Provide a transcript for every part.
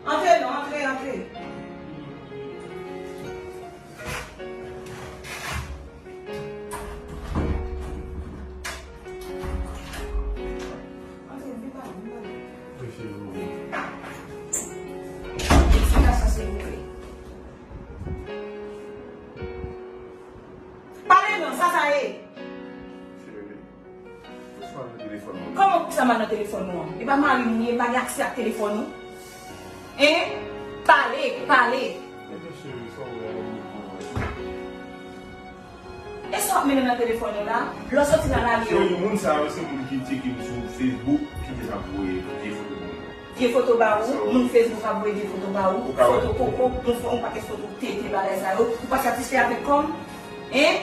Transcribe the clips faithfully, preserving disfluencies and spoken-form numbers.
Antre non, antre, antre. Antre, vin pale, vin pale. Wi, cheri. Eksplikasyon, silvouplè. Pale non, sa sa ye? Cheri, kòman pou sa m al nan telefòn ou an? E pa mari m li ye, m pa gen aksè ak telefòn ou? Hein? Pale, pale. Ebyen cheri, sa w wè a, e sa w ap mennen nan telefòn ou la? Lè w soti nan lari yo. Cheri, moun sa yo se moun ki tcheke m sou Facebook, ki te sa voye vye foto moun yo. Vye foto ba ou, moun Facebook ap voye vye foto ba ou, foto koko, moun fè yon pakèt foto tete bagay sa yo, ou pa satisfè avèk kò m? Hein?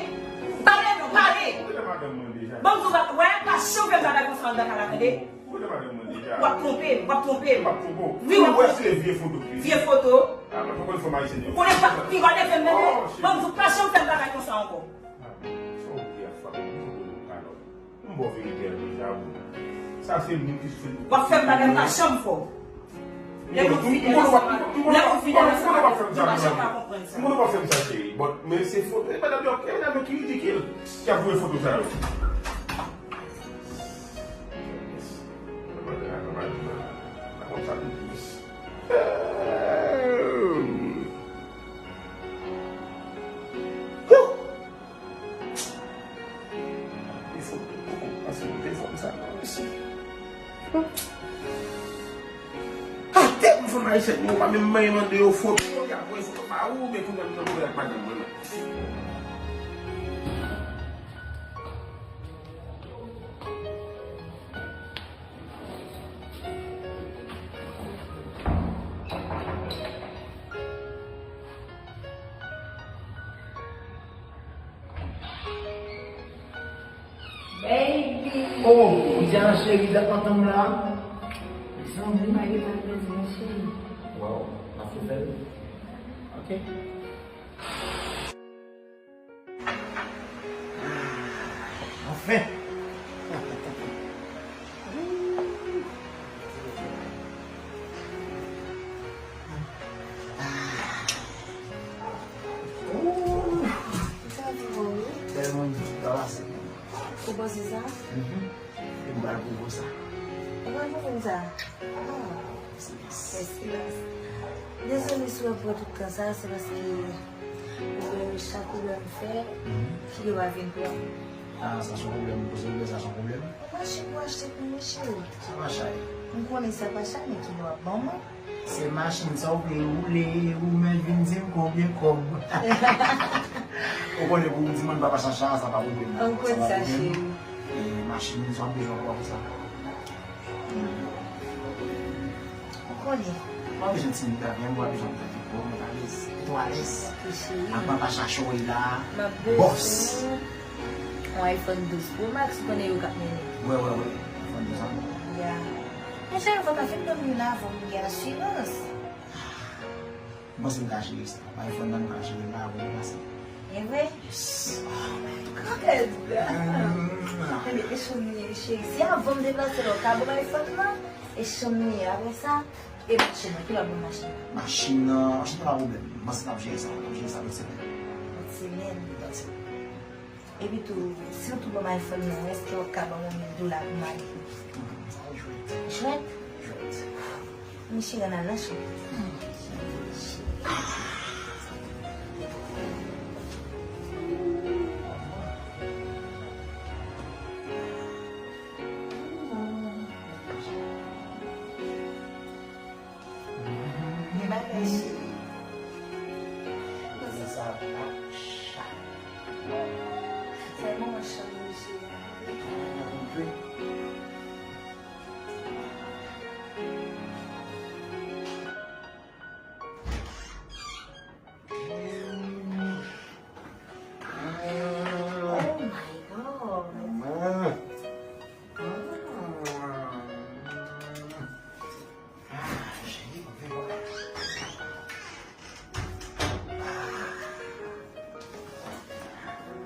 Pale non, pale! Ou konnen madanm mwen deja. Bon, m di w, wè, pa janm fè m bagay konsa anndan kay la, tande? Ou konnen madanm mwen deja. W ap twonpe m, w ap twonpe m. M ap twonpe w. Wi, w ap twonpe m. Ou wè se vye foto ki. Vye foto. Ah, mwen pa konn fanm ayisyèn yo. Ou konnen pa, pi gade fè m tande. Oh, cheri. Bon, m di w, pa janm fè m bagay konsa ankò. Ah, sa w di a fwa, m di w kalòt. M ba w verite a deja, boo. Sa se moun ki sou Facebook. W ap fè m bagay m pa janm fè w. Lè moun fidèl ansanm avè m, lè moun fidèl ansanm avè m, m pa janm ka konprann sa. M konnen w ap fè m sa, cheri. But, men se foto. E madanm yo, e madanm yo ki ridikil. Ki ap voye foto sa yo. Whew! Defo, poko pase nan telefòn sa non, mesye. Atè pou fanm ayisyèn yo pa menm mande yo foto, y ap voye foto ba ou, men kounye a nou nan pwoblèm ak madanm mwen menm. Baby. Oh, Diana chérie, dat m ap tann ou la. Mezanmi. Pa gen pa plezi, mon chéri. Wow, n ap fè bèl. Ok. Anfen! Sa di bon, wi. Bèl moun, sa pase. Ou panse sa? Mhm. E m pral pwouve w sa. Ou pral pwouve m sa? Ah. Mèsi. Dezole si w ap pran tout tan sa, se paske ou wè chak pwoblèm m fè, mhm, kile w a vin pran. Ah, sa se yon pwoblèm, poze pwoblèm, sa se yon pwoblèm. Machin pou achte pou mwen, cheri. Sa pa chay. M konnen sa pa chay, men kile w ap ban mwen. Se machin sa w vle woule, ou menm vin di m konbyen kòb. Ou konnen pou w di mwen papa Chacha, sa pa pwoblèm. An konn sa, cheri. E machin sa w bezwen ankò pou sa. Ou konnen. Mwen bezwen ti nèg avè m, mwen bezwen nèg avè m, mwen alèz. Ou alèz. Ok, cheri. Ak papa Chacha w ye la. M ap bezwen bòs. Yon iPhone douz Pro Max, ou konnen yo k ap mennen. Wè, wè, wè. iPhone douz an. Ya. Men cheri, fò w ta fin dòmi la avan m gen asirans. M panse m ka jere sa. Bay fòn nan nou ka jere la avan nou pase. E vre? Yes. Oh my God. Ebyen, e chanm li ye, cheri. Si avan m deplase la, w ka ban m iPhone nan, e chanm li ye. Apre sa, e machin nan, ki lè w ap ban m machin nan? Machin nan, machin nan pa pwoblèm. M panse n ap jere sa, n ap jere sa lòt semèn. Lòt semèn? That's it. Epi tou, si w tou ban m iPhone nan, èske w ap ka ban mwen mil dola pou m ale? Jwèt? Jwèt. Mesye, ann al nan chanm. Gen bagay, cheri. Kote sa ap chat? Fè manman chanm, cheri. Oh my God. Manman. Ah, cheri, mwen vle wè.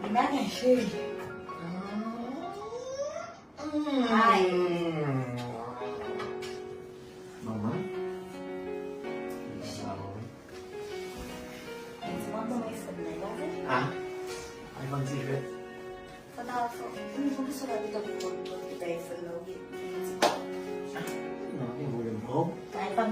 Li pa gen cheri. Ay. Manman.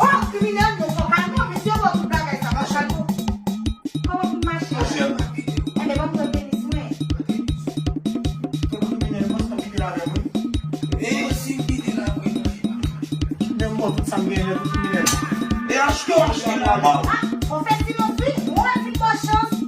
Oh, kriminèl, nou fò kalme w, mesye, w tout bagay sa, fò kalme w. Kòman pou m mache? Enben, ban m pran tenis mwen. Yon kriminèl, mwen, sa m kite la avè mwen. E si m kite la avè mwen? Menm mwen, tout sa m genyen, yon kriminèl. E achte w achte la. Ah, on fè silans, wi. Mwen, fin bò chans.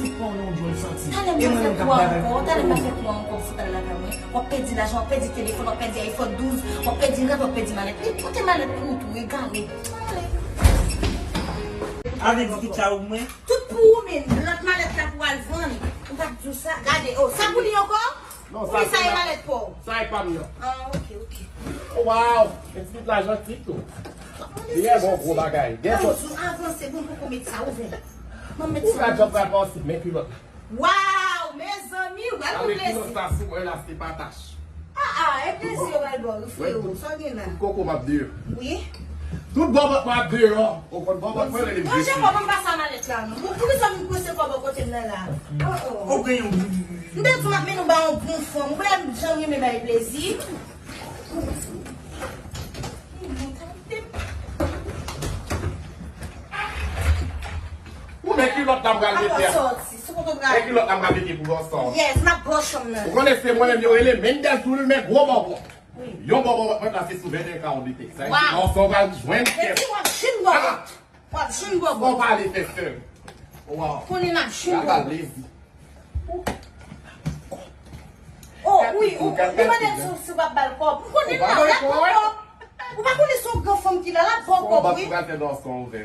fout pa w nan yon djòl santi. Talè m pa fè kou a ankò, talè m pa fè kou a ankò, fout al lakay mwen. W ap pèdi lajan, w ap pèdi telefòn, w ap pèdi iPhone douz, w ap pèdi rad, w ap pèdi malèt. Li pote malèt pou ou tou, egare. Ale. Ale di ki tcha ou mwen. Tout pou ou menm, lòt malèt la pou al vann. Ou pa t di w sa. Gade, oh, sa pou li ankò? Non, sa e malèt pa w. Sa e pa m nan. Ah, ok, ok. Oh, wow! Men ti pitit la janti tou. Li gen bon gwo bagay. Gen sòs. Avanse, bon, poko met sa, ouvè. Mwen met sa. Ou ka jòb pral pa w si men kilòt. Wow, mezanmi, ou pral pou plezi. Kilòt sa sou mwen la, se pa tach. Ah, ah, e plezi yo pral ba w, wi, freo. Sa w gen la? Tout koko m ap deyò. Wi. Tout bòbòt mwen ap deyò. Ou konn bòbòt mwen rele m Jezi. Manje kòb, m pase a malèt. Sa non. Bon, poukisa m prese kòb bò kote m nan la? Oh, oh. Ou gen yon. M te di w m ap mennen w ba yon bon fanm. Ou wè jan m renmen bay plezi. Ou men kilòt la m pral mete a. Sòti, sou kote w pral. Men kilòt la m pral mete pou bò sa. Yes, m ap bò chanm nan. Ou konnen se mwen menm yo rele Mendel Toulou, men gwo bòbò. Wi. Yon bòbò mwen plase sou venteyen karant de Texas. Wow. Nan sa w pral jwenn kèt. Epi w ap jwenn bòbò. Ah! W ap jwenn bòbò. Bon pale fè sè m. Wow. Konnen n ap jwenn bòbò. Gad lezi. Oh, wi, ou, ou mande m si, si w ap ba l kòb. M konnen l ap ba l kòb. Ou pa konnen se yon gran fanm ki la, l ap ba w kòb, wi. Ou pa pral fè dòs konvè.